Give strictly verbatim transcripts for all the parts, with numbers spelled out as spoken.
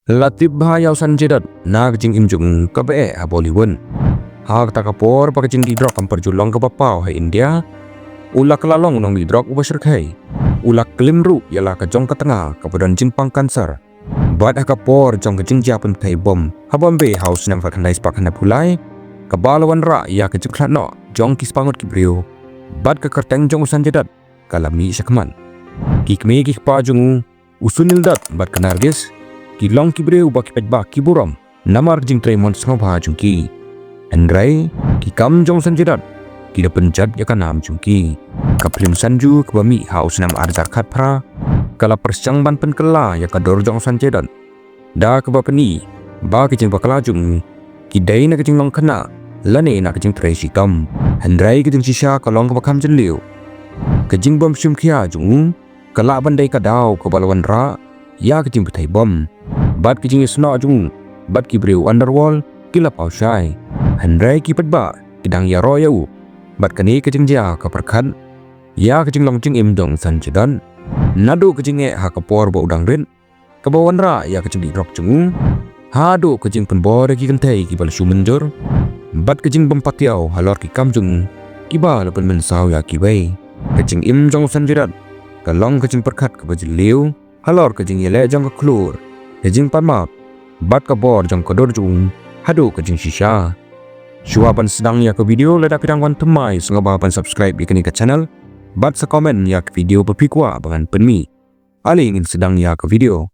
La tip bha ïa u Sanjay Dutt na ka jingim jong u kaba eh ha Bollywood. Ha kata ka por ba ka jingdih drok kam pat ju long kaba paw ha India, u la kylla long u nongdih drok uba shyrkhei. U la klim ruh ïa la ka jong ka tnga kaba don jingpang cancer. Bad ha ka por jong ka jingjia pynpei bom ha Bombay ha u snem khatkhyndai spah khyndai phew lai, kaba la wanrah ïa ka jingkhlad noh jong ki spah ngut ki briew, bad ka kyrteng jong u Sanjay Dutt ka la mih shakhmat. Ki kmie ki kpa jong u, u Sunil Dutt bad ka Nargis, ki long ki briew ba ki paidbah ki burom namar ka jingtrei mon sngewbha jong ki. Hynrei ki kam jong u Sanjay Dutt ki da pynjot ïa ka nam jong ki. Ka phlim Sanju kaba mih ha u snem ar hajar khatphra ka la pyrshang ban pynkylla ïa ka dur jong u Sanjay Dutt da kaba pyni ba ka jingbakla jong u ki dei na ka jinglong khynnah lane na ka jingtrei shitom. Hynrei ka jingshisha ka long kaba kham jylliew. Ka jingbym shim khia jong u ka lah ban dei ka daw kaba la wanrah ïa ka jingpynthei bom. Bad ka jingïasnoh jong u bad ki briew underworld ki la paw shai. Hynrei ki paidbah ki dang ïaroh ïa u. Bad kane ka jingjia ka pyrkhat ïa ka jinglong jingim jong u Sanjay Dutt. Naduh ka jingeh ha ka por ba u dang rit, kaba wanrah ïa ka jingdih drok jong u, haduh ka jingpynbor ïa ki kynthei kiba la shu mynjur, bad ka jingbym patiaw halor ki kam jong u kiba la pynmynsaw ïa kiwei. Ka jingim jong u Sanjay Dutt ka long ka jingpyrkhat kaba jylliew halor ka jingïaleh jong ka khlur, ka jingpanmap, bad ka bor jong ka dur jong u haduh ka jingshisha. Shuwa ban sdang ïa ka video, lada phi dang wan thymmai, sngewbha ban subscribe ïa kane ka channel bad sa comment ïa ka video ba phi kwah ba ngan pynmih. Ale ngin sdang ïa ka video.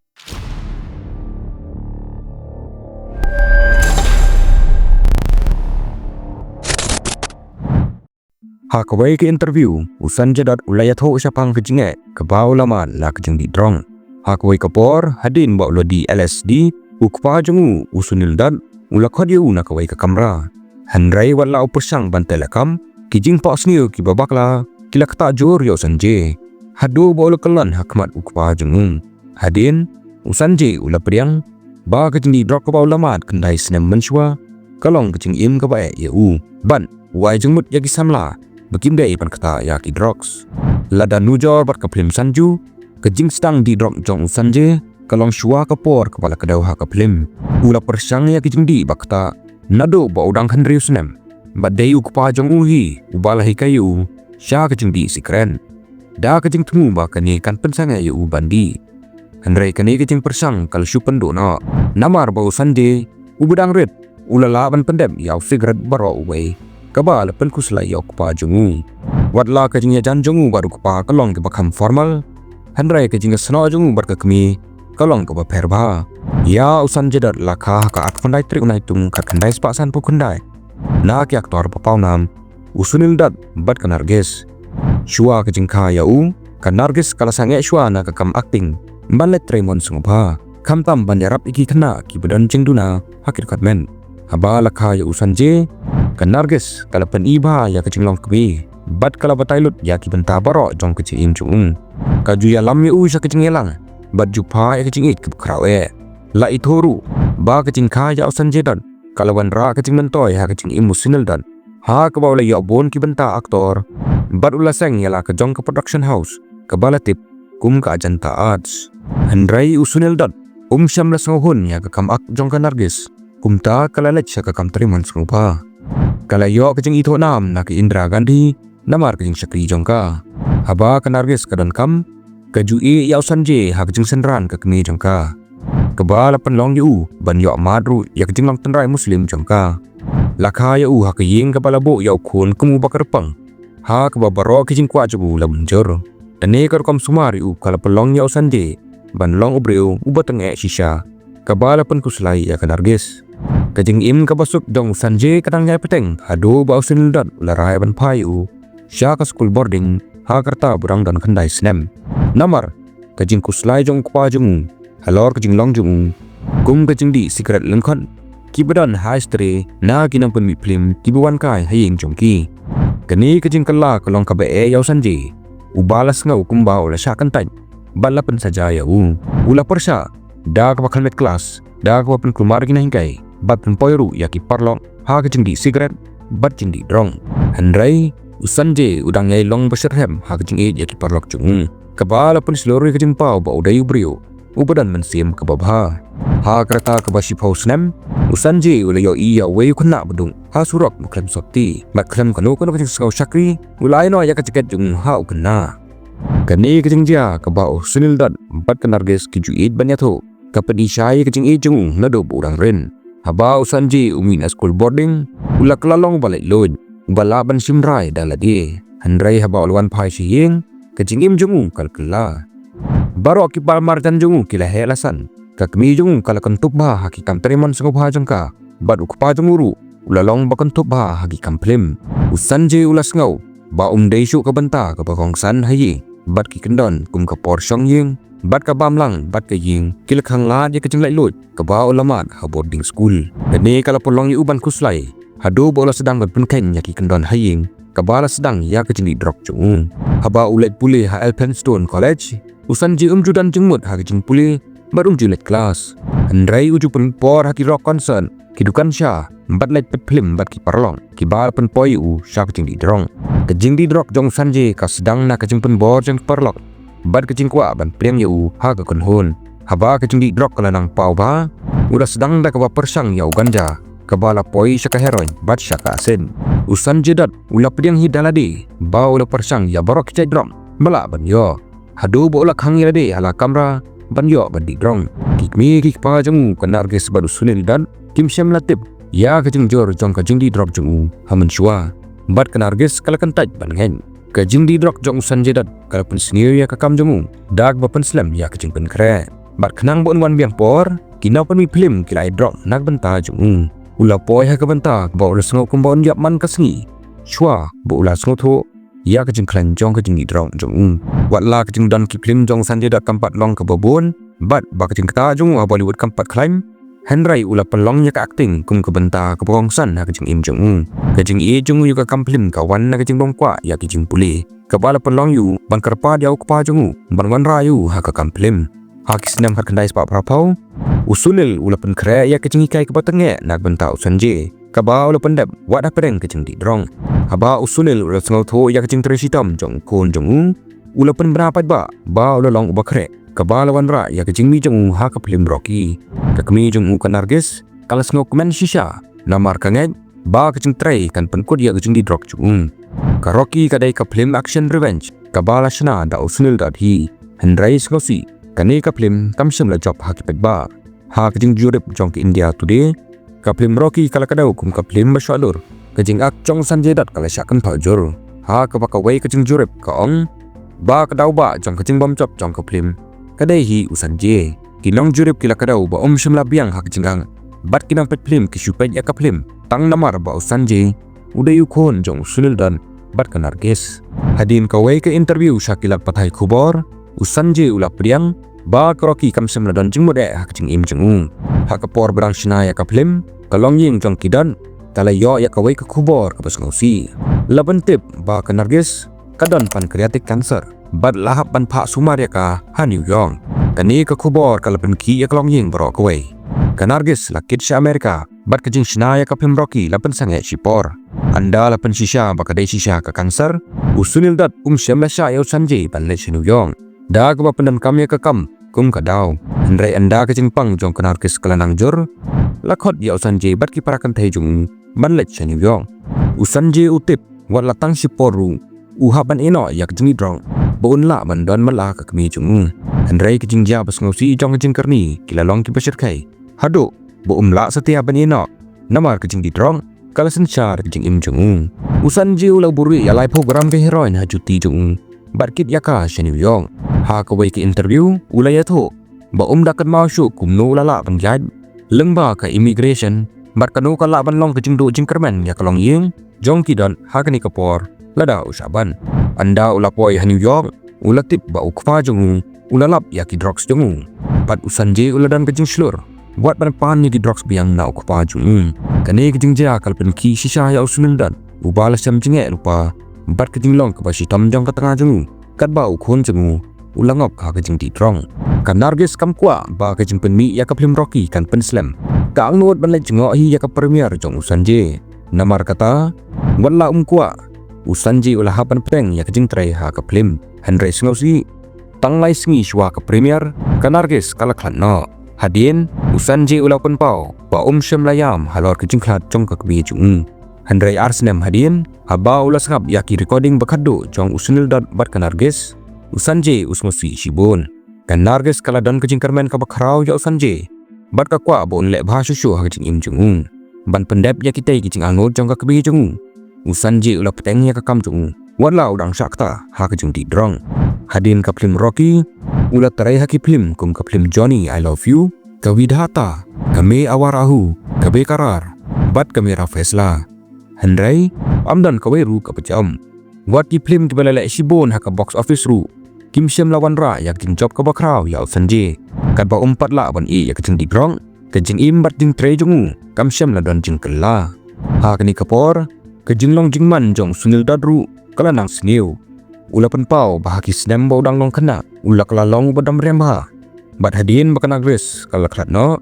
Ha kawei ka interview, u Sanjay Dutt u la ïathuh shaphang ka jingeh kaba u la mad na ka jingdih drok. Ha kawei ka por, hadien ba u la dih L S D, u kpa jong u, u Sunil Dutt, u la khot ïa u na kawei ka kamra. Hynrei wat la u pyrshang ban teh lakam, ki jingphohsniew kiba bakla ki la ktah jur ïa u Sanjay, haduh ba u la kyllon ha khmat u kpa jong u. Hadien, u Sanjay u la pdiang ba ka jingdih drok kaba u la mad khyndai snem mynshuwa ka long ka jingim kaba eh ïa u, bad u ai jingmut ïa ki samla ba kim dei ban ktah ïa ki drugs. Lada nujor bad ka phlim Sanju, ka jingsdang dih drok jong u Sanjay ka long shuwa ka por kaba la kdew ha ka phlim. U la pyrshang ïa ka jingdih ba ktah naduh ba u dang hynriew snem, bad dei u kpa jong u hi uba la hikai ïa u sha ka jingdih sikret. Da ka jingthmu ba kane kan pynsangeh ïa u ban dih. Hynrei kane ka jingpyrshang ka la shu pynduh noh, namar ba u Sanjay uba dang rit u la lah ban pyndep ïa u sikret baroh uwei, kaba la pynkhuslai ïa u kpa jong u. Wat la ka jingïajan jong u bad u kpa ka long kaba kham formal, hynrei ka jingïasnoh jong u bad ka kmie ka long kaba pher bha. Ïa u Sanjay Dutt la kha ha ka arphew khyndai tarik u Naitung khatkhyndai spah sanphew khyndai na ki actor ba pawnam, u Sunil Dutt bad ka Nargis. Shuwa ka jingkha ïa u, ka Nargis ka la sangeh shuwa na ka kam acting ban leit trei mon sngewbha, khamtam ban ïarap ïa ki khynnah kiba don jingduna ha ki department. Haba la kha ïa u Sanjay, ka Nargis ka la pyni bha ïa ka jinglong kmie bad ka la batai lut ïa ki bynta baroh jong ka jingim jong u. Ka ju ïalam ïa u sha ka jingïalang bad ju phah ïa ka jingïeit kaba khraw eh. La ithuh ruh ba ka jingkha ïa u Sanjay Dutt ka la wanrah ka jingmyntoi ha ka jingim u Sunil Dutt, ha kaba u la ïoh bun ki bynta actor bad u la seng ïa la ka jong ka production house kaba la tip kum ka Ajanta Arts. Hynrei u Sunil Dutt um shym la sngewhun ïa ka kam act jong ka Nargis, kumta ka la leit sha ka kam trei mon sngewbha. Ka la ïoh ka jingithuh nam na ka Indira Gandhi namar ka jingshakri jong ka. Haba ka Nargis ka donkam, ka ju ïeh ïa u Sanjay ha ka jingsynran ka kmie jong ka, kaba la pynlong ïa u ban ïoh mad ruh ïa ka jinglong tynrai Muslim jong ka. La kha ïa u ha ka ïing kaba la buh ïa u khun kum uba kyrpang, ha kaba baroh ki jingkwah jong u la mynjur. Kane ka rukom sumar ïa u ka la pynlong ïa u Sanjay ban long u briew uba tyngeh shisha, kaba la pynkhuslai ïa ka Nargis. Ka jingim kaba suk jong u Sanjay ka dang ïai bteng haduh ba u Sunil Dutt u la rai ban phah ïa u sha ka skul boarding ha ka rta ba u dang don khyndai snem. Namar ka jingkhuslai jong u kpa jong u halor ka jinglong jong u, kum ka jingdih sikret lyngkot kiba don ha history na ki nongpynmih phlim kiba wan kai ha ïing jong ki. Kane ka jingkylla ka long kaba eh ïa u Sanjay, uba la sngew kumba u la shah kyntait bad la pynsaja ïa u. U la pyrshah da kaba khlem leit klas, da kaba pynkulmar ïa ki nonghikai bad pynpoi ruh ïa ki paralok ha ka jingdih sikret bad jingdih drok. Hynrei u Sanjay u dang ïai long ba shitrhem ha ka jingïeit ïa ki paralok jong u, kaba la pynshlur ïa ka jingpaw ba u dei u briew uba don mynsiem kaba bha. Ha ka rta kaba shiphew snem, u Sanjay u la ïohi ïa uwei u khynnah baduk ha surok ba khlem sopti. Bad khlem kano kano ka jingsngew shakri, u la ai noh ïa ka jaket jong u ha u khynnah. Kane ka jingjia kaba u Sunil Dutt bad ka Nargis ki ju ïeit ban ïathuh, ka pyni shai ïa ka jingïeit jong u naduh ba u dang rit. Haba u Sanjay u mih na skul boarding, u la kylla long ba laitluid, uba lah ban shim rai da lade. Hynrei haba u la wan phai sha ïing, ka jingim jong u ka la kylla. Baroh ki parmarjan jong u ki la heh la san. Ka kmie jong u ka la kyntup bha ha ki kam trei mon sngewbha jong ka. Bad u kpa jong u ruh u la long ba kyntup bha ha ki kam phlim. U Sanjay u la sngew ba um dei shuh ka bynta kaba kongsan ha ïing. Bad ki kyndon kum ka por shong ïing, bad ka bam lang bad ka ïing, ki la khang lad ïa ka jinglaitluid kaba u la mad ha boarding school. Kane ka la pynlong ïa u ban khuslai haduh ba u la sdang ban pynkheiñ ïa ki kyndon ha ïing kaba la sdang ïa ka jingdih drok jong u. Haba u leit pule ha Elphinstone College, u Sanjay um ju don jingmut ha ka jingpule bad um ju leit klas. Hynrei u ju pynpor ha ki rock concert, ki dukan sha, bad leit peit phlim bad ki paralok kiba la pynpoi ïa u sha ka jingdih drok. Ka jingdih drok jong u Sanjay ka sdang na ka jingpynbor jong ki paralok bad ka jingkwah ban pdiang ïa u ha ka kynhun. Haba ka jingdih drok ka la nang paw bha, u la sdang da kaba pyrshang ïa u ganja, kaba la poi sha ka heroin bad sha ka acid. U Sanjay Dutt u la pdiang hi da lade ba u la pyrshang ïa baroh ki jait drok ba lah ban ïoh, haduh ba u la khang ïa lade ha la kamra ban ïoh ban dih drok. Ki kmie ki kpa jong u, ka Nargis bad u Sunil Dutt, kim shym la tip ïa ka jingjur jong ka jingdih drok jong u ha mynshuwa. Bad ka Nargis ka la kyntait ban ngeit. Ka jingdih drok jong u Sanjay Dutt ka la pynsniew ïa ka kam jong u da kaba pynslem ïa ka jingpynkhreh. Bad khnang ba un wan biang por, ki nongpynmih phlim ki la ai drok na ka bynta jong u. U la poi ha ka bynta ba u la sngew kumba un ïap man ka sngi shuwa ba u la sngewthuh ïa ka jingkhlaiñ jong ka jingdih drok jong u. Wat la ka jingdon ki phlim jong u Sanjay Dutt kam pat long kaba bun, bad ba ka jingktah jong u ha Bollywood kam pat khlaiñ, hynrei u la pynlong ïa ka acting kum ka bynta kaba kongsan ha ka jingim jong u. Ka jingïeit jong u ïa ka kam phlim ka wan na ka jingbymkwah ïa ka jingpule, kaba la pynlong ïa u ban kyrpad ïa u kpa jong u ban wanrah ïa u ha ka kam phlim. Ha ki snem khatkhyndai spah phraphew, u Sunil u la pynkhreh ïa ka jinghikai kaba tyngeh na ka bynta u Sanjay, kaba u la pyndep wat hapdeng ka jingdih drok. Haba u Sunil u la sngewthuh ïa ka jingtrei shitom jong u khun jong u, u la pynbna paidbah ba u la long uba khreh, kaba la wanrah ïa ka jingmih jong u ha ka phlim Rocky. Ka kmie jong u, ka Nargis, ka la sngewkmen shisha namar ka ngeit ba ka jingtrei kan pynkut ïa ka jingdih drok jong u. Ka Rocky ka dei ka phlim action revenge kaba la shna da u Sunil Dutt hi. Hynrei sngewsih, kane ka phlim kam shym la jop ha ki paidbah. Ha ka jingjurip jong ka India Today, ka phlim Rocky ka la kdew kum ka phlim ba shah dur, ka jingak jong u Sanjay Dutt ka la shah kynthoh jur. Ha kaba kawei ka jingjurip ka ong ba ka daw bah jong ka jingbymjop jong ka phlim ka dei hi u Sanjay. Ki nongjurip ki la kdew ba um shym la biang ha ka jingak, bad ki nongpeit phlim ki shu peit ïa ka phlim tang namar ba u Sanjay u dei u khun jong u Sunil Dutt bad ka Nargis. Hadien kawei ka interview sha ki lad pathai khubor, u Sanjay u la pdiang ba ka Rocky kam shym la don jingmut eh ha ka jingim jong u. Ha ka por ba dang shna ïa ka phlim, ka longïing jong ki Dutt ka la ïoh ïa kawei ka khubor kaba sngewsih. La pyntip ba ka Nargis ka don pancreatic cancer bad la hap ban phah sumar ïa ka ha New York. Kane ka khubor ka la pynkhih ïa ka longïing baroh kawei. Ka Nargis la kit sha America bad ka jingshna ïa ka phlim Rocky la pynsangeh shipor. Ynda la pynshisha ba ka dei shisha ka cancer, u Sunil Dutt um shym la shah ïa u Sanjay ban leit sha New York da kaba pyndonkam ïa ka kam kum ka daw. Hynrei ynda ka jingpang jong ka Nargis ka la nang jur, la khot ïa u Sanjay bad ki para kynthei jong u ban leit sha New York. U Sanjay u tip wat la tang shipor ruh u hap ban ïehnoh ïa ka jingdih drok ba un lah ban don matlah ka kmie jong u. Hynrei ka jingjia ba sngewsih jong ka jingkyrni ki la long kiba shyrkhei haduh ba um lah satia ban ïehnoh namar ka jingdih drok ka la synshar ka jingim jong u. U Sanjay u la buhrieh ïa laiphew gram ka heroin ha juti jong u bad kit ïa ka sha New York. Ha kawei ka interview u la ïathuh ba um da kynmaw shuh kumno u la lah ban ïaid lyngba ka immigration bad kano ka lah ban long ka jingduh jingkyrmen ïa ka longïing jong ki Dutt ha kane ka por lada u shah ban. Ynda u la poi ha New York, u la tip ba u kpa jong u u la lap ïa ki drugs jong u bad u Sanjay u la don ka jingshlur wat ban pan ïa ki drugs biang na u kpa jong u. Kane ka jingjia ka la pynkhih shisha ïa u Sunil Dutt, uba la shem jingeh lypa bad ka jinglong kaba shitom jong ka tnga jong u katba u khun jong u u la ngop ha ka jingdih drok. Ka Nargis kam kwah ba ka jingpynmih ïa ka phlim Rocky kan pynslem. Ka angnud ban leit jngoh hi ïa ka premiere jong u Sanjay. Namar kata, wat la um kwah, u Sanjay u la hap ban pdiang ïa ka jingtrei ha ka phlim. Hynrei sngewsih, tang lai sngi shuwa ka premiere, ka Nargis ka la khlad noh. Hadien, u Sanjay u la pynpaw ba um shym la ïam halor ka jingkhlad jong ka kmie jong u. Hynrei ar snem hadien, haba u la sngap ïa ki recording ba khatduh jong u Sunil Dutt bad ka Nargis, u Sanjay u sngewsih shibun. Ka Nargis ka la don ka jingkyrmen kaba khraw ïa u Sanjay bad ka kwah ba un leh bha shuh shuh ha ka jingim jong u, ban pyndep ïa kitei ki jingangnud jong ka kmie jong u. U Sanjay u la bteng ïa ka kam jong u, wat la u dang shah ktah ha ka jingdih drok. Hadien ka phlim Rocky, u la trei ha ki phlim kum ka phlim Johnny I Love You, ka Vidhata, ka Main Awara Ho, ka Bekarar bad ka Mera Faisla. Hynrei, ym don kawei ruh kaba jop. Wat ki phlim kiba la leh shibun ha ka box office ruh, kim shym la wanrah ïa ka jingjop kaba khraw ïa u Sanjay. Katba um pat lah ban ïeh ïa ka jingdih drok, ka jingim bad jingtrei jong u kam shym la don jingkylla. Ha kane ka por, ka jinglong jingman jong u Sunil Dutt ruh ka la nang sniew. U la pynpaw ba ha ki snem ba u dang long khynnah, u la kylla long uba dom riam bha. Bad hadien ba ka Nargis ka la khlad noh,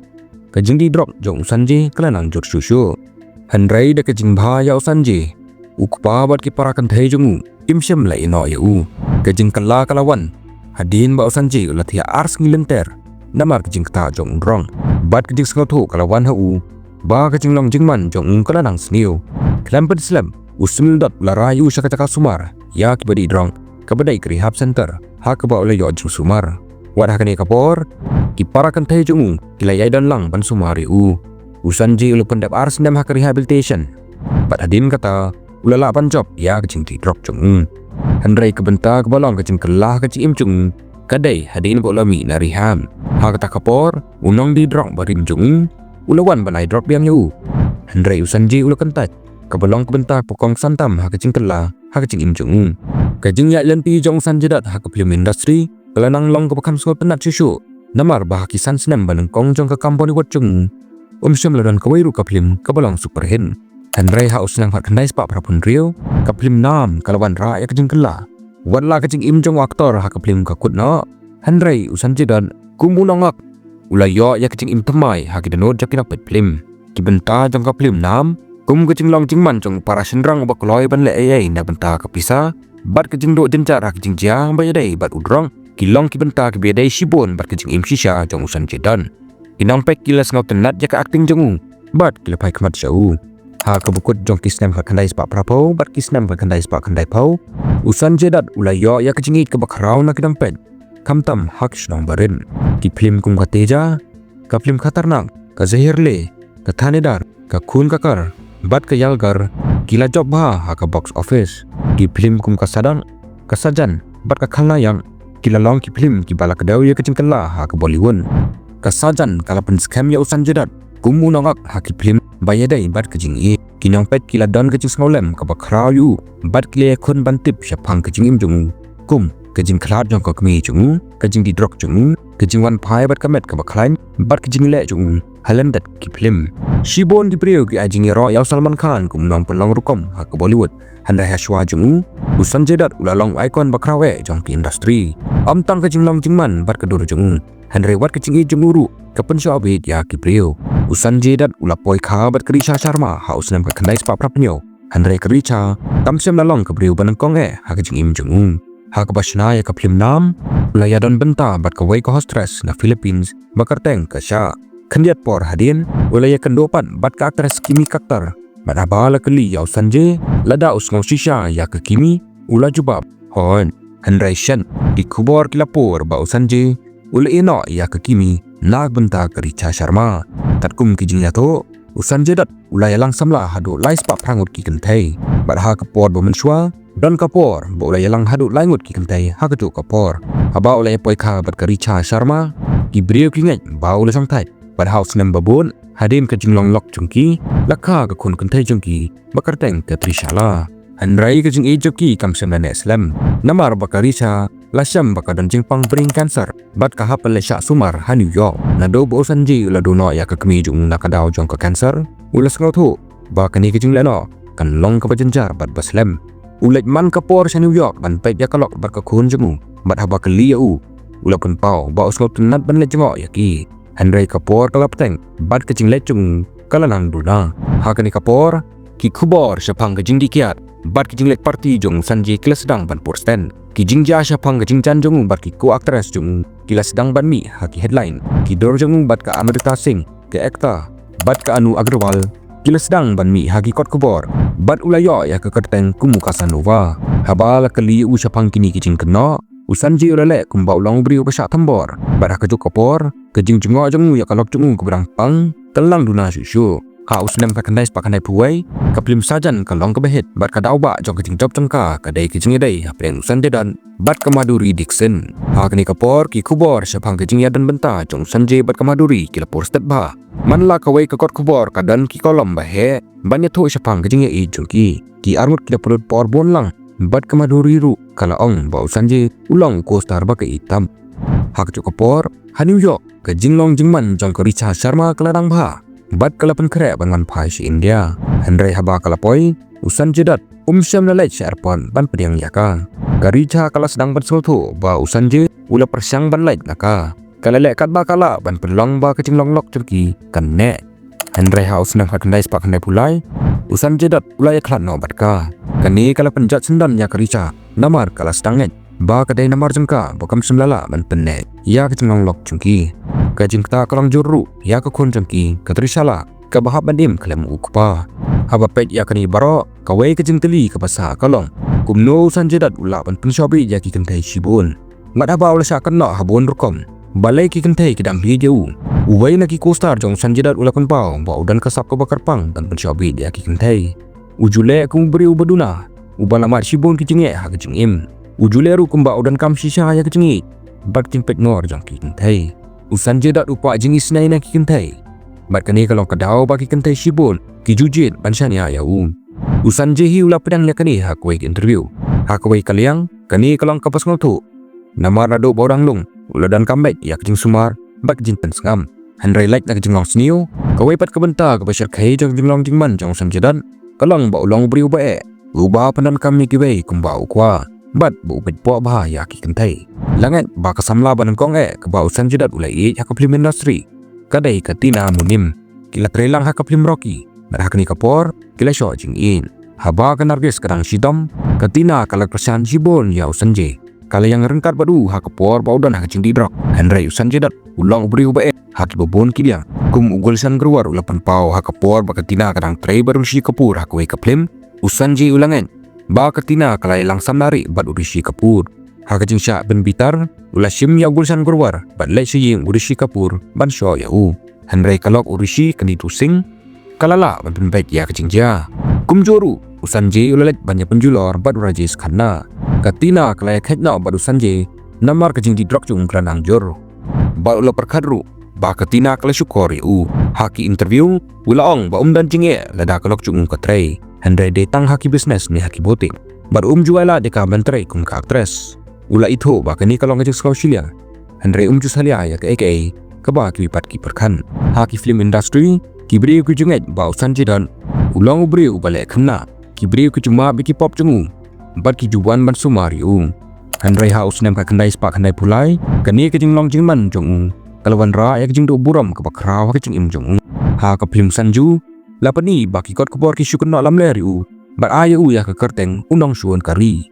ka jingdih drok jong u Sanjay ka la nang jur shuh shuh. Hynrei da ka jingbha ïa u Sanjay, u kpa bad ki para kynthei jong u kim shym la ïeh noh ïa u. Ka jingkylla ka la wan hadien ba u Sanjay u la thiah ar sngi lynter namar ka jingktah jong u drok. Bad ka jingsngewthuh ka la wan ha u ba ka jinglong jingman jong u ka la nang sniew. Khlem pynslem, u Sunil Dutt u la rai ïa u sha ka jaka sumar ïa kiba dih drok, kaba dei ka rehab center, ha kaba u la ïoh jingsumar. Wat ha kane ka por, ki para kynthei jong u ki la ïai don lang ban sumar ïa u. U Sanjay u la pyndep ar snem ha ka rehabilitation. Bad hadien kata, u la lah ban jop ïa ka jingdih drok jong u. Hynrei ka bynta kaba long ka jingkylla ha ka jingim jong u ka dei hadien ba u la mih na rehab. Ha kata ka por, u nongdih drok barim jong u u la wan ban ai drok biang ïa u. Hynrei u Sanjay u la kyntait, kaba long ka bynta kaba kongsan tam ha ka jingkylla ha ka jingim jong u. Ka jingïaid lynti jong u Sanjay Dutt ha ka film industry ka la nang long kaba kham sngewtynnat shuh shuh. Namar ba ha ki san snem ba nyngkong jong ka kam Bollywood jong u, um shym la don kawei ruh ka film kaba long superhit. Hynrei ha u snem khatkhyndai spah phra phew hynriew, ka film Naam ka la wanrah ïa ka jingkylla. Wat la ka jingim jong u actor ha ka film ka kut noh, hynrei u Sanjay Dutt kum u nongak u la ïoh ïa ka jingim thymmai ha ki dohnud jong ki nongpeit film. Ki bynta jong ka film Naam kum ka jinglong jingman jong u para shynrang uba kloi ban leh ei ei na bynta ka pisa, bad ka jingduh jynjar ha ka jingjia ba ïadei bad u drok, ki long ki bynta kiba ïadei shibun bad ka jingim shisha jong u Sanjay Dutt. Ki nongpeit ki la sngewtynnat ïa ka acting jong u bad ki la phai khmat sha u. Ha kaba kut jong ki snem khatkhyndai spah phra phew bad ki snem khatkhyndai spah khyndai phew, u Sanjay Dutt u la ïoh ïa ka jingïeit kaba khraw na ki nongpeit, khamtam ha ki shnong barit. Ki film kum ka Teja, ka film Khatarnak, ka Zehir Le, ka Thanedar, ka Khoon Ka Ghar bad ka Yaar Ghar ki la jop bha ha ka box office. Ki film kum ka Sadan, ka Sajan bad ka Khalnayak ki la long ki film kiba la kdew ïa ka jingkylla ha ka Bollywood. Ka Sajan ka la pynskhem ïa u Sanjay Dutt kum u nongak ha ki film ba ïadei bad ka jingïeit. Ki nongpeit ki la don ka jingsngewlem kaba khraw ïa u bad ki la ïakhun ban tip shaphang ka jingim jong u, kum ka jingkhlad jong ka kmie jong u, ka jingdih drok jong u, ka jingwan phai bad ka met kaba khlaiñ bad ka jingleh jong u ha lyndet ki film. Shibun ki briew ki ai jingïaroh ïa u Salman Khan kum u nongpynlong rukom ha ka Bollywood. Hynrei ha shuwa jong u, u Sanjay Dutt u la long icon ba khraw eh jong ka industry. Ym tang ka jinglong jingman bad ka dur jong u, hynrei wat ka jingïeit jong u ruh ka pynshoh beit ïa ki briew. U Sanjay Dutt u la poi kha bad ka Richa Sharma ha u snem khatkhyndai spah phra phew hynñiew. Hynrei ka Richa kam shym la long ka briew ba nyngkong eh ha ka jingim jong u. Ha kaba shna ïa ka film Naam, u la ïadon bynta bad kawei ka hostess na Philippines ba kyrteng ka Sha. Khyndiat por hadien, u la ïakynduh pat bad ka actress Kimi Kacter. Bad haba la kylli ïa u Sanjay lada u sngew shisha ïa ka Kimi, u la jubab, "Hooid." Hynrei shen, ki khubor ki la pur ba u Sanjay u la ïehnoh ïa ka Kimi na ka bynta ka Richa Sharma. Katkum ki jingïathuh, u Sanjay Dutt u la ïalang samla haduh lai spah phra ngut ki kynthei. Bad ha ka por ba mynshuwa, don ka por ba u la ïalang haduh lai ngut ki kynthei ha kajuh ka por. Haba u la ïapoi kha bad ka Richa Sharma, ki briew ki ngeit ba u la shongthait. Bad ha u snem ba bud, hadien ka jinglong lok jong ki, la kha ka khun kynthei jong ki ba kyrteng ka Trishala. Hynrei ka jingïeit jong ki kam shym la neh slem, namar ba ka Richa la shem ba ka don jingpang brain cancer bad ka hap ban leit shah sumar ha New York. Naduh ba u Sanjay u la duh noh ïa ka kmie jong u na ka daw jong ka cancer, u la sngewthuh ba kane ka jingleh noh kan long kaba jynjar bad ba slem. U leit man ka por sha New York ban peit ïa ka lok bad ka khun jong u, bad haba kylli ïa u, u la pynpaw ba u sngewtynnat ban leit jngoh ïa ki. Hynrei ka por ka la bteng bad ka jingleit jong u ka la nang duna. Ha kane ka por, ki khubor shaphang ka jingdih kiad bad ka jingleit party jong u Sanjay ki la sdang ban pur stet. Ki jingjia shaphang ka jingjan jong u bad ki co-actress jong u ki la sdang ban mih ha ki headline. Ki dur jong u bad ka Amrita Singh, ka actor, bad ka Anu Aggarwal, ki la sdang ban mih ha ki kot khubor bad u la ïoh ïa ka kyrteng kum u Casanova. Haba la kylli u shaphang kine ki jingkynnoh, u Sanjay u la leh kumba u long u briew uba shah thombor bad ha kajuh ka por ka jingjngoh jong u ïa ka lok jong u kaba dang pang ka la nang duna shuh shuh. Ha u snem khatkhyndai spah khyndaiphew wei, ka phlim Sajan ka long kaba hit bad ka daw ba jong ka jingjop jong ka ka dei ka jingïadei hapdeng u Sanjay Dutt bad ka Madhuri Dixit. Ha kane ka por ki khubor shaphang ka jingïadon bynta jong u Sanjay bad ka Madhuri ki la pur stet bha. Man la kawei ka kot khubor ka don ki kolom ba heh ban ïathuh shaphang ka jingïaid jong ki. Ki arngut ki la pynlut por bun lang bad ka Madhuri ruh ka la ong ba u Sanjay u long u co-star ba ka itam. Ha kajuh ka por ha New York, ka jinglong jingman jong ka Richa Sharma ka la dang bha bad ka la pynkhreh ban wan phai sha India. Hynrei haba ka la poi, u Sanjay Dutt um shym la leit sha airport ban pdiang ïa ka. Ka Richa ka la sdang ban sngewthuh ba u Sanjay u la pyrshang ban lait na ka. Ka la leh katba ka lah ban pynlong ba ka jinglong lok jong ki kan neh. Hynrei ha u snem khatkhyndai spah khyndaiphew lai, u Sanjay Dutt u la ïakhlad noh bad ka. Kane ka la pynjot syndon ïa ka Richa namar ka la sdang ngeit ba ka dei namar jong ka ba kam shym la lah ban pynneh ïa ka jinglong lok jong ki. Ka jingktah ka long jur ruh ïa ka khun jong ki, ka Trishala, kaba hap ban im khlem u kpa. Haba peit ïa kane baroh, kawei ka jingkylli kaba sah ka long, kumno u Sanjay Dutt u lah ban pynshoh beit ïa ki kynthei shibun? Bad haba u la shah kynnoh ha bun rukom, balei ki kynthei ki dang ïeit ïa u? Uwei na ki co-star jong u Sanjay Dutt u la pynpaw ba u don ka sap kaba kyrpang ban pynshoh beit ïa ki kynthei. U ju leh kum u briew uba duna, uba la mad shibun ki jingeh ha ka jingim. U ju leh ruh kumba u donkam shisha ïa ka jingïeit bad ka jingpeit nor jong ki kynthei. U Sanjay Dutt u kwah jingisynei na ki kynthei. Bad kane ka long ka daw ba ki kynthei shibun ki ju jied ban shaniah ïa u. U Sanjay hi u la pdiang ïa kane ha kawei ka interview. Ha kawei ka liang, kane ka long kaba sngewthuh. Namar naduh ba u dang lung, u la donkam beit ïa ka jingsumar bad ka jingpynsngap. Hynrei lait na ka jinglong sniew, kawei pat ka bynta kaba shyrkhei jong ka jinglong jingman jong u Sanjay Dutt ka long ba u long u briew uba eh, uba pyndonkam ïa kiwei kumba u kwah bad ba u peit bha ïa ki kynthei. La ngeit ba ka samla ba nyngkong eh kaba u Sanjay Dutt u la ïeit ha ka film industry ka dei ka Tina Munim. Ki la trei lang ha ka film Rocky bad ha kane ka por ki la shoh jingïeit. Haba ka Nargis ka dang shitom, ka Tina ka la kyrshan shibun ïa u Sanjay. Ka la ïeng ryngkat bad u ha ka por ba u don ha ka jingdih drok. Hynrei u Sanjay Dutt u long u briew uba eh ha kiba bun ki liang. Kum u Gulshan Grover u la pynpaw ha ka por ba ka Tina ka dang trei bad u Rishi Kapoor ha kawei ka film, u Sanjay u la ngeit ba ka Tina ka la ïalang samla rieh bad u Rishi Kapoor. Ha ka jingshah pynbitar, u la shim ïa u Gulshan Grover bad leit sha ïing u Rishi Kapoor ban shoh ïa u. Hynrei ka lok u Rishi, ka Neetu Singh, ka la lah ban pynbeit ïa ka jingjia. Kumjuh ruh, u Sanjay u la leit ban ïa pynjulor bad u Rajesh Khanna. Ka Tina ka la ïakhet noh bad u Sanjay namar ka jingdih drok jong u ka la nang jur. Bad u la pyrkhat ruh ba ka Tina ka la shukor ïa u. Ha ki interview, u la ong ba um don jingeh lada ka lok jong u ka trei, hynrei dei tang ha ki business ne ha ki boutique. Bad um ju ailad ïa ka ban trei kum ka actress. U la ithuh ba kane ka long ka jingsngew shiliang, hynrei um ju salia ïa kaei kaei kaba kiwei pat ki pyrkhat. Ha ki film industry, ki briew ki ju ngeit ba u Sanjay Dutt u long u briew uba leh khynnah. Ki briew ki ju map ïa ki pop jong u bad ki ju wan ban sumar ïa u. Hynrei ha u snem khatkhyndai spah khyndaiphew lai, kane ka jinglong jingman jong u ka la wanrah ïa ka jingduh burom kaba khraw ha ka jingim jong u. Ha ka film Sanju, la pyni ba ki kot khubor ki shu kynnoh lamler ïa u bad ai ïa u ïa ka kyrteng u nongshun ka ri.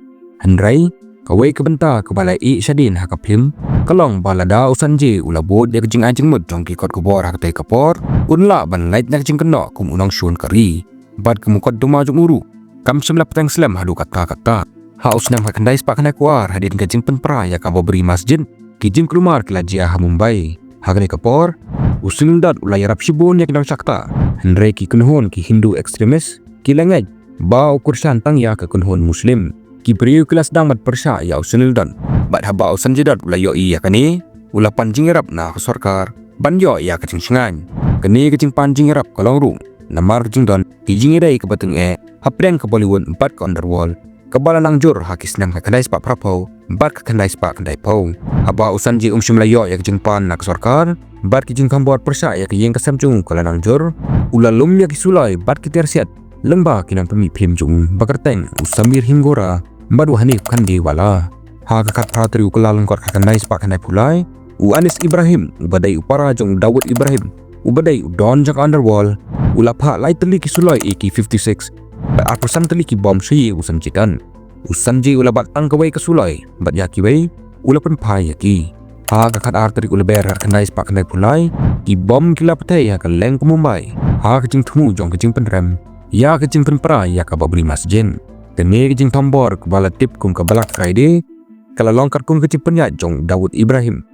Hynrei kawei ka bynta kaba la ïeh shadien ha ka film ka long ba lada u Sanjay u la bud ïa ka jingai jingmut jong ki kot khubor ha katei ka por, un lah ban lait na ka jingkynnoh kum u nongshun ka ri. Bad ka mukotduma jong u ruh kam shym la pteng slem haduh katta katta. Ha u snem khatkhyndai spah khyndaiphew ar, hadien ka jingpynpra ïa ka babri masjid, ki jingkulmar ki la jia ha Mumbai. Ha kane ka por, u Sunil Dutt u la ïarap shibun ïa ki nongshakta, hynrei ki kynhun ki Hindu extremist ki la ngeit ba u kyrshan tang ïa ka kynhun Muslim. Ki briew ki la sdang ban pyrshah ïa u Sunil Dutt. Bad haba u Sanjay Dutt u la ïohi ïa kane, u la pan jingïarap na ka sorkar ban ïoh ïa ka jingshngaiñ. Kane ka jingpan jingïarap ka long ruh namar ka jingdon ki jingïadei kaba tyngeh hapdeng ka Bollywood bad ka Underworld, kaba la nang jur ha ki snem khatkhyndai spah phraphew bad khatkhyndai spah khyndaiphew. Haba u Sanjay um shym la ïoh ïa ka jingpan na ka sorkar bad ki jingkhombor pyrshah ïa ka ïing ka sem jong u ka la nang jur, u la lum ïa ki suloi bad ki tiar siat lyngba ki nongpynmih film jong u ba kyrteng u Sameer Hingora bad u Hanif Khandiwala. Ha ka khatphra tarik u Kyllalyngkot khatkhyndai spah khyndaiphew lai, u Anis Ibrahim, uba dei u para jong u Dawood Ibrahim, uba dei u don jong ka Underworld, u la phah lai tylli ki suloi A K fifty-six bad arphew san tylli ki bom sha ïing u Sanjay Dutt. U Sanjay u la bat tang kawei ka suloi bad ïa kiwei u la pynphai ïa ki. Ha ka khatar tarik u Lber khatkhyndai spah khyndaiphew lai, ki bom ki la pynthei ha ka leng ka Mumbai ha ka jingthmu jong ka jingpynrem ïa ka jingpynpra ïa ka Babri Masjid. Kane ka jingthombor kaba la tip kum ka Black Friday ka la long katkum ka jingpynïaid jong u Dawood Ibrahim.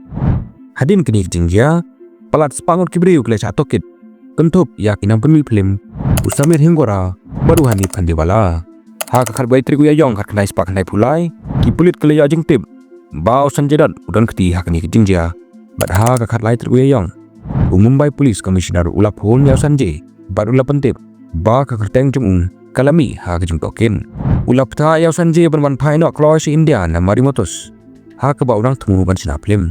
Hadien kane ka jingjia, palat spah ngut ki briew ki la shah tohkit, kynthup ïa ki nongpynmih phlim, u Sameer Hingora bad u Hanif Khandiwala. Ha ka khatwei tarik u Ïaïong khatkhyndai spah khyndaiphew lai, ki pulit ki la ïoh jingtip ba u Sanjay Dutt u don kti ha kane ka jingjia. Bad ha ka khatlai tarik u Ïaïong, u Mumbai Police Commissioner u la phone ïa u Sanjay bad u la pyntip ba ka kyrteng jong u ka la mih ha ka jingtohkit. U la pynthah ïa u Sanjay ban wan phai noh kloi sha India na Mari Motors, ha kaba u dang thmu ban shna phlim.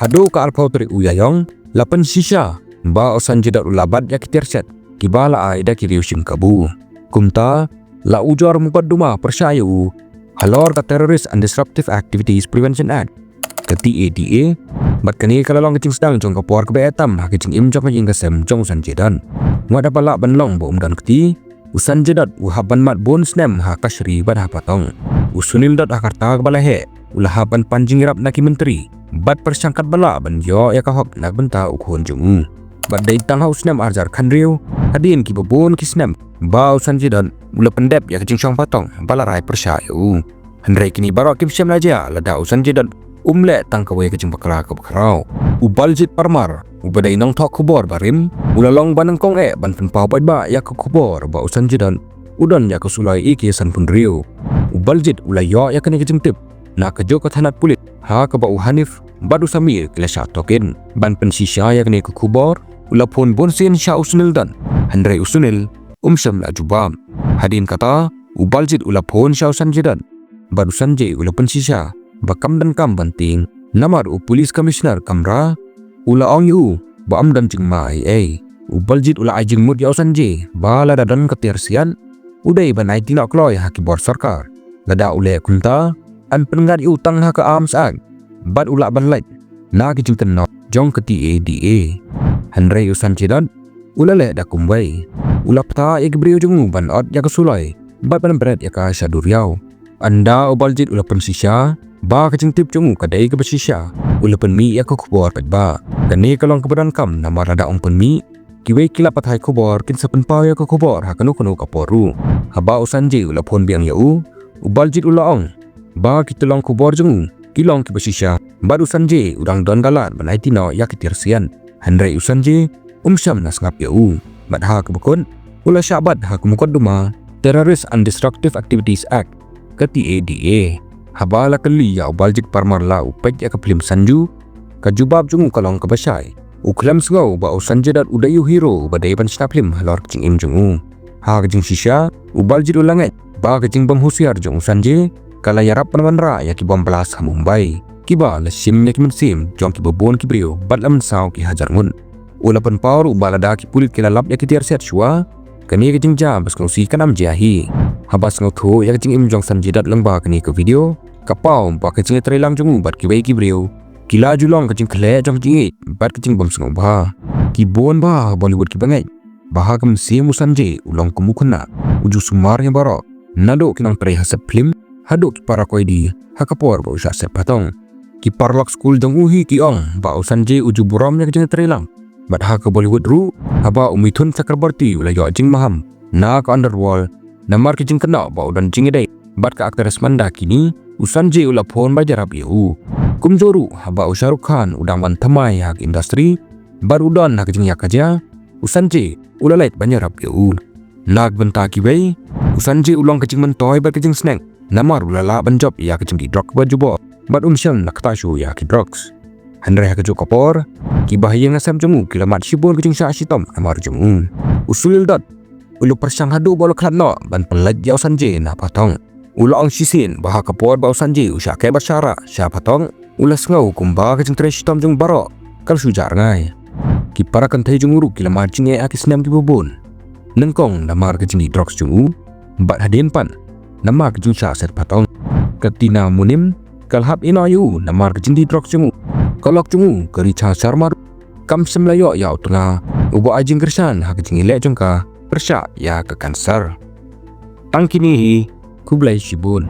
Haduh ka arphew tarik u Ïaïong, la pynshisha ba u Sanjay Dutt u la bat ïa ki tiar shet kiba la ai da ki riew shim kabu. Kumta, la ujor mukotduma pyrshah ïa u halor ka Terrorist and Disruptive Activities Prevention Act, ka T A D A. Bad kane ka la long ka jingsdang jong ka por kaba eh tam ha ka jingim jong ka ïing ka sem jong u Sanjay Dutt. Wat haba lah ban long ba um don kti, u Sanjay Dutt u hap ban mad bun snem ha kashari bad ha patong. U Sunil Dutt ha ka rta kaba la heh u la hap ban pan jingïarap na ki myntri bad pyrshang katba lah ban ïoh ïa ka hok na ka bynta u khun jong u. Bad dei tang ha u snem arhajar khathynriew, hadien kiba bun ki snem, ba u Sanjay Dutt u la pyndep ïa ka jingshong patong ba la rai pyrshah ïa u. Hynrei kine baroh kim shym la jia lada u Sanjay Dutt um leh tang kawei ka jingbakla kaba khraw. U Baljit Parmar, uba dei nongthoh khubor barim, u la long ba nyngkong eh ban pynpaw paidbah ïa ka khubor ba u Sanjay Dutt u don ïa ka suloi A K sanphew hynriew. U Baljit u la ïoh ïa kane ka jingtip na kajuh ka thanat pulit ha kaba u Hanif bad u Sameer ki la shah tohkit. Ban pynshisha ïa kane ka khubor, u la phone bunsien sha u Sunil Dutt, hynrei u Sunil um shym la jubab. Hadien kata, u Baljit u la phone sha u Sanjay Dutt bad u Sanjay u la pynshisha ba kam donkam ban tieng, namar u Police Commissioner Kamra u la ong ïa u ba ym don jingma ei ei. U Baljit u la ai jingmut ïa u Sanjay ba lada don ka tiar siat, u dei ban aiti noh kloi ha ki bor sorkar. Lada u leh kumta, yn pynngat ïa u tang ha ka Arms Act bad u lah ban lait na ka jingkynnoh jong ka T A D A. Hynrei u Sanjay Dutt u la leh da kumwei. U la pynthah ïa ki briew jong u ban ot ïa ka suloi bad ban bret ïa ka sha duriaw. Ynda u Baljit u la pynshisha ba ka jingtip jong u ka dei kaba shisha, u la pynmih ïa ka khubor paidbah. Kane ka long kaba donkam namar lada um pynmih, kiwei ki lad pathai khubor kin sa pynpaw ïa ka khubor ha kano kano ka por ruh. Haba u Sanjay u la phone biang ïa u, u Baljit u la ong ba ki tyllong khubor jong u ki long kiba shisha bad u Sanjay u dang don ka lad ban aiti noh ïa ki tiar siat. Hynrei u Sanjay um shym la sngap ïa u. Bad ha kaba kut, u la shah bat ha ka mukotduma Terrorist and Destructive Activities Act, ka T A D A. Haba la kylli ïa u Baljit Parmar la u peit ïa ka phlim Sanju, ka jubab jong u ka long kaba shai. U khlem sngew ba u Sanjay Dutt u dei u hero uba dei ban shna phlim halor ka jingim jong u. Ha ka jingshisha, u Baljit u la ngeit ba ka jingbym husiar jong u Sanjay ka la ïarap ban wanrah ïa ki bom blast ha Mumbai, kiba la shim ïa ki mynsiem jong kiba bun ki briew bad la mynsaw ki hajar ngut. U la pynpaw ruh ba lada ki pulit ki la lap ïa ki tiar siat shuwa, kane ka jingjia ba sngewsih kan ym jia hi. Haba sngewthuh ïa ka jingim jong Sanjay Dutt lyngba kane ka video, ka paw ba ka jingïatreilang jong u bad kiwei ki briew ki la ju long ka jingkhleh jong ka jingïeit bad ka jingbymsngewbha. Ki bun bha ha Bollywood kiba ngeit ba ha ka mynsiem u Sanjay u long kum u khynnah, u ju sumar ïa baroh, naduh ki nongtrei ha set phlim haduh ki para koidi ha ka por ba u shah set patong. Ki paralok skul jong u hi ki ong ba u Sanjay u ju burom ïa ka jingïatreilang. Bad ha ka Bollywood ruh, haba u Mithun Chakraborty u la ïoh jingmaham na ka Underworld namar ka jingkynnoh ba u don jingïadei bad ka actress Mandakini, u Sanjay u la phone ban ïarap ïa u. Kumjuh ruh, haba u Shah Rukh Khan u dang wan thymmai ha ka industry bad u don ha ka jingïakajia, u Sanjay u la leit ban ïarap ïa u. Na ka bynta kiwei, u Sanjay u long ka jingmyntoi bad ka jingsneng namar u la lah ban jop ïa ka jingdih drok kaba jubor bad um shym la kata shuh ïa ki drugs. Hynrei ha kajuh ka por, kiba ha ïing ha sem jong u ki la mad shibun ka jingshah shitom namar jong u. U Sunil Dutt u la pyrshang haduh ba u la khlad noh ban pynlait ïa u Sanjay na patong. U la ong shisien ba ha ka por ba u Sanjay u shah keh bad shah rah sha patong, u la sngew kumba ka jingtrei shitom jong baroh ka la shu jah rngai. Ki para kynthei jong u ruh ki la mad jingeh ha ki snem kiba bun, nyngkong namar ka jingdih drugs jong u, bad hadien pat namar ka jingshah set patong. Ka Tina Munim ka la hap ïehnoh ïa u namar ka jingdih drugs jong u. Ka lok jong u ka Richa Sharma ruh kam shym la ïoh ïa u tnga uba ai jingkyrshan ha ka jingïaleh jong ka pyrshah ïa ka cancer. Tang kine hi, khublei shibun.